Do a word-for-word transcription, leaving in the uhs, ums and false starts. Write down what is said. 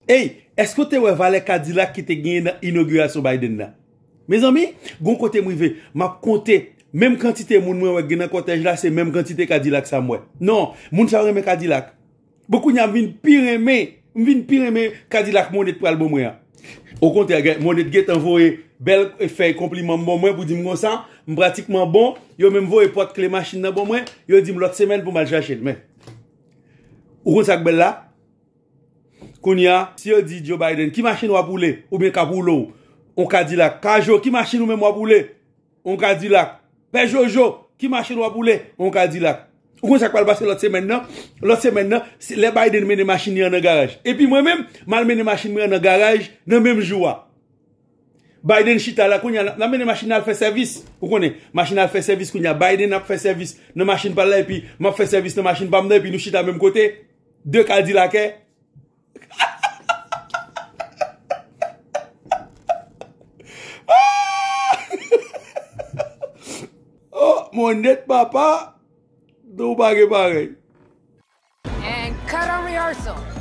Ey, èske w te wè valè Kadilak ki te genyen nan inogirasyon Biden nan? Mezanmi, gon kote m rive, m ap konte. Menm kantite moun mwen wè gen nan kòtèj la, se menm kantite Kadilak sa m wè. Non, moun sa yo renmen Kadilak. Bon, kounye a m vin pi renmen, m vin pi renmen Kadilak Monet pral ban mwen an. Okontrè, Monet gentan voye bèl fèy konpliman ban mwen pou di m konsa, m pratikman bon. Yo menm voye pòt kle machin nan ban mwen, yo di m lòt semèn pou m al chache l. Men, ou konn sa k bèl la? Kounye a, si yo di Joe Biden, ki machin w ap woule? Oubyen k ap woule w? On Kadilak. Kajo, ki machin ou menm w ap woule? On Kadilak. Pè Jojo, ki machin w ap woule? On Kadilak. Ou konn sa k pral pase lòt semèn nan? Lòt semèn nan, se lè Biden mennen machin li an nan garaj. Epi mwen menm, m al mennen machin mwen an nan garaj nan menm jou a. Biden chita la, kounye a, n ap mennen machin nan al fè sèvis. Ou konnen, machin nan al fè sèvis kounye a. Biden ap fè sèvis nan machin pa l la, epi m ap fè sèvis nan machin pa m nan, epi nou chita menm kote. De Kadilakè. Oh, Monet papa, nou pa gen parèy. And cut on rehearsal.